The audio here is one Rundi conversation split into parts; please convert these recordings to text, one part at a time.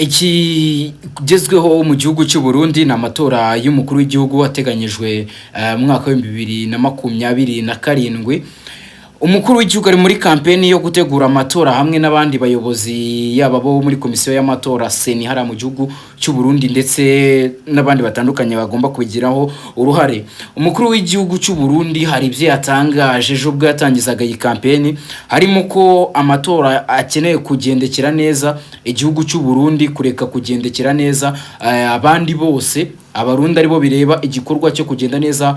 Ikigezweho mu gihugu cy'u Burundi ni amatora y'umukuru w'igihugu ateganyijwe mu mwaka wa 2027. Umukuru w'igihugu ari muri kampeni yo gutegura amatora hamwe n'abandi bayobozi, yaba bo muri komisiyo y'amatora CENI hariya mu gihugu cy'u Burundi, ndetse n'abandi batandukanye bagomba kubigiraho uruhare. Umukuru w'igihugu cy'u Burundi hari ibyo yatangaje ejo ubwo yatangizaga iyi kampeni, harimo ko amatora akeneye kugendekera neza igihugu cy'u Burundi, kureka kugendekera neza abandi bose, Abarundi aribo bireba igikorwa cyo kugenda neza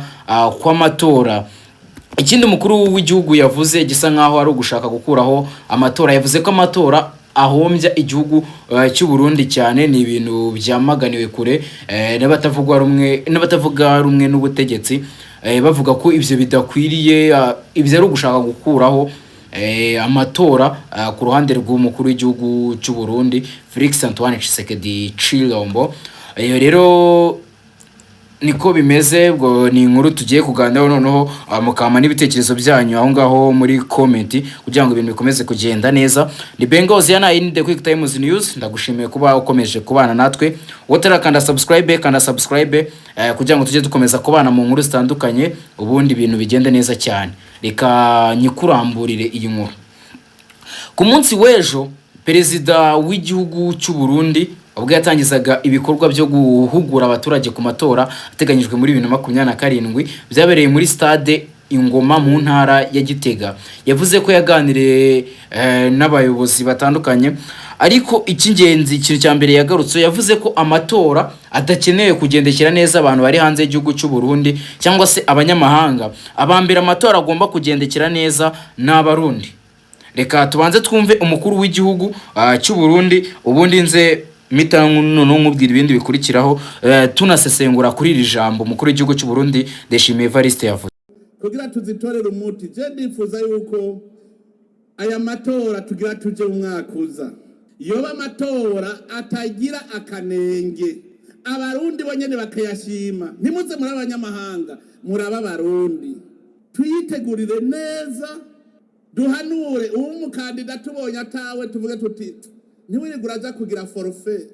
kw'amatora. Ikindi umukuru w'igihugu yavuze gisa nkaho ari ugushaka gukuraho amatora, yavuze ko amatora ahombya igihugu cy'u Burundi cyane. Ni ibintu byamaganiwe kure n'abatavuga rumwe n'ubutegetsi, bavuga ko ibyo bidakwiriye, ibyo ari ugushaka gukuraho amatora ku ruhande rw'umukuru w'igihugu cy'u Burundi, Felix Antoine Tshisekedi Tshilombo. Rero niko bimeze. Ubwo ni inkuru tugiye kuganiraho noneho, mukampa n'ibitekerezo byanyu aho ngaho muri comment kugira ngo ibintu bikomeze kugenda neza. Ni Bengozi ya Nine The Quick Times News. Ndagushimiye kuba ukomeje kubana natwe. Utarakanda subscribe, kanda subscribe kugira ngo tujye dukomeza kubana mu nkuru zitandukanye, ubundi ibintu bigende neza cyane. Reka nyikuramburire iyi nkuru. Ku munsi w'ejo, perezida w'igihugu cy'u Burundi, ubwo yatangizaga ibikorwa byo guhugura abaturage ku matora ateganyijwe muri 2027, byabereye muri stade Ingoma mu ntara ya Gitega, yavuze ko yaganiriye n'abayobozi batandukanye. Ariko icy'ingenzi, ikintu cya mbere yagarutse, yavuze ko amatora adakeneye kugendekera neza abantu bari hanze y'igihugu cy'u Burundi cyangwa se abanyamahanga. Abambere amatora agomba kugendekera neza ni Abarundi. Reka tubanze twumve umukuru w'igihugu cy'u Burundi, ubundi nze mpita noneho nkubwira ibindi bikurikiraho, tunasesengura kuri iri jambo umukuru w'igihugu cy'u Burundi, Ndayishimiye Evariste, yavuze. Kugira tuzitorere umuti, je ndifuza yuko aya matora tugira tuje mu mwaka uza yoba amatora atagira akanenge, Abarundi bonyene bakayashima. Ntimuze muri abanyamahanga, muraba Abarundi. Tuyitegurire neza, duhanure uwo umukandida tubonye atawe, tuvuge tuti: "Ntiwirirwe uraja kugira forfait,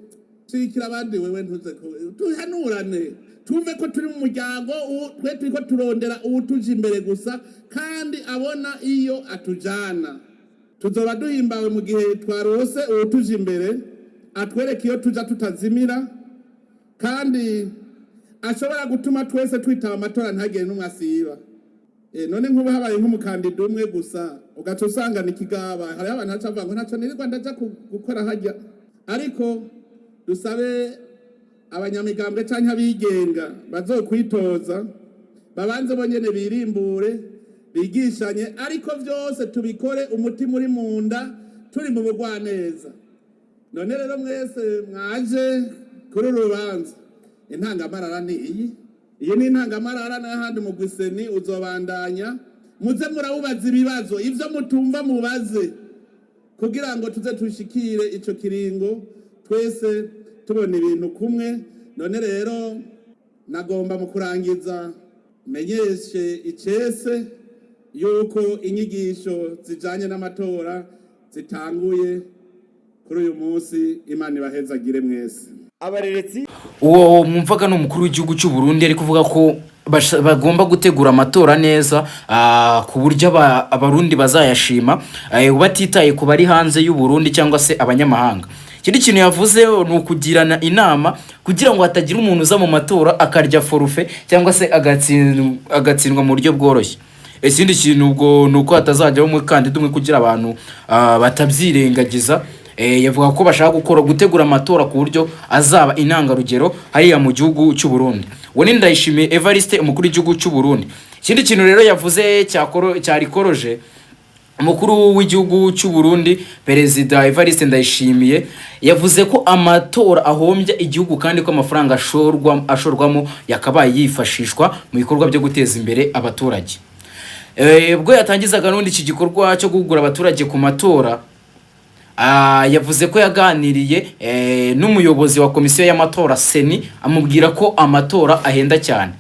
shigikira abandi." Wewe ntuze tuhanurane, twumve ko turi mu muryango. Twe turiko turondera uwutuje imbere gusa kandi abona iyo atujana. Tuzoba duhimbawe mu gihe twarose uwutuje imbere, atwereka iyo tuja tutazimira, kandi ashobora gutuma twese twitaba amatora, ntagire n'umwe asiba. None nk'ubu habaye nk'umukandida umwe gusa, ugaca usanga ni ikigaba, hariho abantu baca bavuga ngo ntaco nirirwa ndaja gukora hajya. Ariko dusabe abanyamigambwe canke abigenga bazokwitoza babanze bonyene birimbure, bigishanye, ariko vyose tubikore umutima uri mu nda, turi mu bugwaneza. None rero mwese mwaje kuri uru rubanza, intangamarara ni iyi. Iyi ni intangamarara, n'ahandi mugwi CENI uzobandanya. Muze murawubaza ibibazo, ivyo mutumva mubaze, kugira ngo tuze tushikire ico kiringo twese tubona ibintu kumwe. None rero nagomba mu kurangiza menyeshe icese yuko inyigisho zijanye n'amatora zitanguye kuri uyu munsi. Imana ibahezagire mwese. Abareretsi. Uwo mwumvaga ni umukuru w'igihugu cy'u Burundi, ari kuvuga ko bagomba gutegura amatora neza, ku buryo Abarundi bazayashima, batitaye ku bari hanze y'u Burundi cyangwa se abanyamahanga. Ikindi kintu yavuze ni ukugirana inama kugira ngo hatagira umuntu uza mu matora akarya forfait cyangwa se agatsindwa mu buryo bworoshye. Ikindi kintu ubwo ni uko hatazajyaho umukandida umwe, kugira abantu batabyirengagiza. Yavuga ko bashaka gukora, gutegura amatora ku buryo azaba intangarugero hariya mu gihugu cy'u Burundi. Uwo ni Ndayishimiye Evariste, umukuru w'igihugu cy'u Burundi. Ikindi kintu rero yavuze cyari koroje, umukuru w'igihugu cy'u Burundi, Perezida Evariste Ndayishimiye, yavuze ko amatora ahombya igihugu kandi ko amafaranga ashorwamo yakabaye yifashishwa mu bikorwa byo guteza imbere abaturage. Ubwo yatangizaga n'ubundi iki gikorwa cyo guhugura abaturage ku matora, yavuze ko yaganiriye n'umuyobozi wa komisiyo y'amatora CENI, amubwira ko amatora ahenda cyane.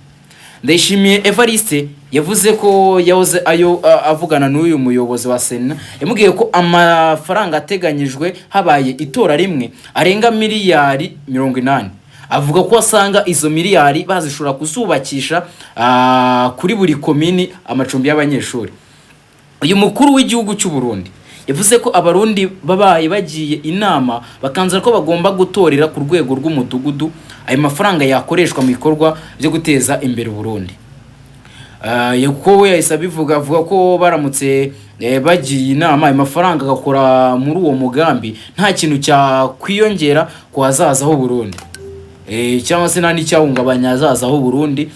Ndayishimiye Evariste yavuze ko yahoze ayo avugana n'uyu muyobozi wa Sena, yamubwiye ko amafaranga ateganyijwe habaye itora rimwe arenga miliyari 80. Avuga ko asanga izo miliyari bazishobora kuzubakisha kuri buri komini amacumbi y'abanyeshuri. Uyu mukuru w'igihugu cy'u Burundi yavuze ko Abarundi babaye bagiye inama bakanzura ko bagomba gutorera ku rwego rw'umudugudu, ayo mafaranga yakoreshwa mu bikorwa byo guteza imbere Burundi. Kuko we yahise abivuga, avuga ko baramutse bagiye inama, ayo mafaranga agakora muri uwo mugambi, nta kintu cyakwiyongera ku hazaza h'u Burundi, cyangwa se nta n'icyahungabanya ahazaza h'u Burundi.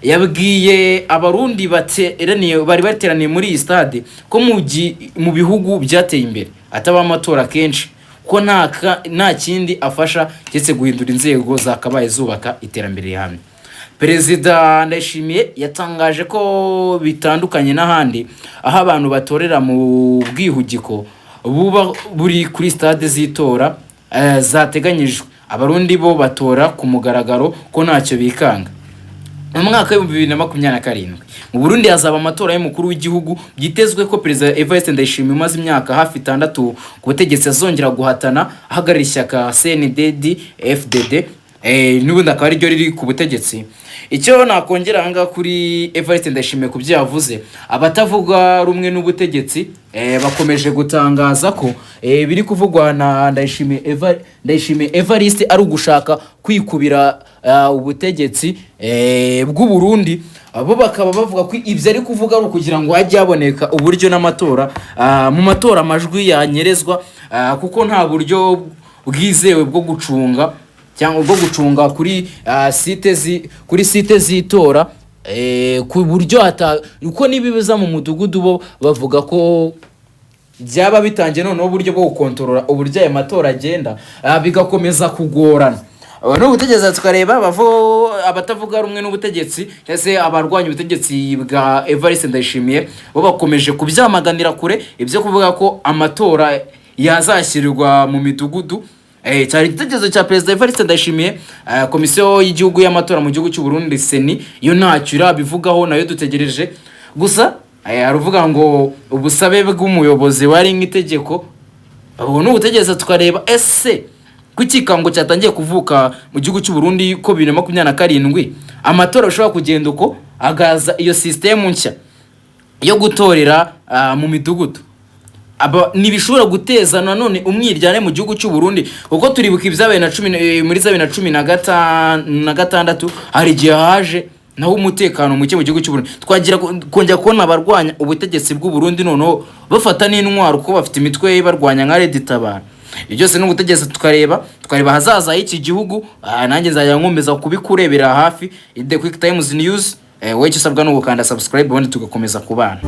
Yabwiye Abarundi bateraniye, bari bateraniye muri iyi stade, ko mu bihugu byateye imbere ataba amatora kenshi, ko nta kindi afasha keretse guhindura inzego zakabaye zubaka iterambere rihamye. Perezida Ndayishimiye yatangaje ko bitandukanye n'ahandi, aho abantu batorera mu bwihugiko buba buri kuri stade z'itora zateganyijwe, Abarundi bo batora ku mugaragaro, ko ntacyo bikanga. Mu mwaka w'2027 mu Burundi hazaba amatora y'umukuru w'igihugu. Byitezwe ko Perezida Evariste Ndayishimiye umaze imyaka hafi 6 ku butegetsi azongera guhatana ahagarariye ishyaka CNDD FDD, n'ubundi akaba ariryo riri ku butegetsi. Icyo nakongera aha ngaha kuri Evariste Ndayishimiye ku byo yavuze, abatavuga rumwe n'ubutegetsi bakomeje gutangaza ko biri kuvugwa na Ndayishimiye Evariste ari ugushaka kwikubira ubutegetsi bw'u Burundi. Bo bakaba bavuga ko ibyo ari kuvuga ari ukugira ngo hajye haboneka uburyo n'amatora, mu matora amajwi yanyerezwa, kuko nta buryo bwizewe bwo gucunga cyangwa bwo gucunga kuri site z'itora, ku buryo hata uko nibiza mu mudugudu, bo bavuga ko byaba bitangiye noneho uburyo bwo gukontorora uburyo aya matora agenda, bigakomeza kugorana. Aba ni ubutegetsi, tukareba abatavuga rumwe n'ubutegetsi cyangwa se abarwanya ubutegetsi bwa Evariste Ndayishimiye, bo bakomeje kubyamaganira kure ibyo kuvuga ko amatora yazashyirwa mu midugudu. Cyari igitekerezo cya Perezida Evariste Ndayishimiye. Komisiyo y'igihugu y'amatora mu gihugu cy'u Burundi, CENI, yo ntacyo irabivugaho, nayo dutegereje gusa. Aravuga ngo ubusabe bw'umuyobozi wari nk'itegeko. Ubu ni ubutegereza tukareba ese ko ikikango cyatangiye kuvuka mu gihugu cy'u Burundi ko 2027 amatora ashobora kugenda uko, agaza iyo sisitemu nshya yo gutorera mu midugudu, aba ntibishobora guteza nanone umwiryane mu gihugu cy'u Burundi, kuko turibuka ibyabaye na cumi muri za 2016, hari igihe haje naho umutekano muke mu gihugu cy'u Burundi, twagira kongera kubona abarwanya ubutegetsi bw'u Burundi noneho bafata n'intwaro, kuko bafite imitwe ibarwanya nka Red Tabara. Ibyo byose ni ubutegetsi, tukareba ahazaza h'iki gihugu. Nanjye nzajya nkomeza kubikurebera hafi. The Quick Times News, wowe icyo usabwa ni ugukanda subscribe, ubundi tugakomeza kubana.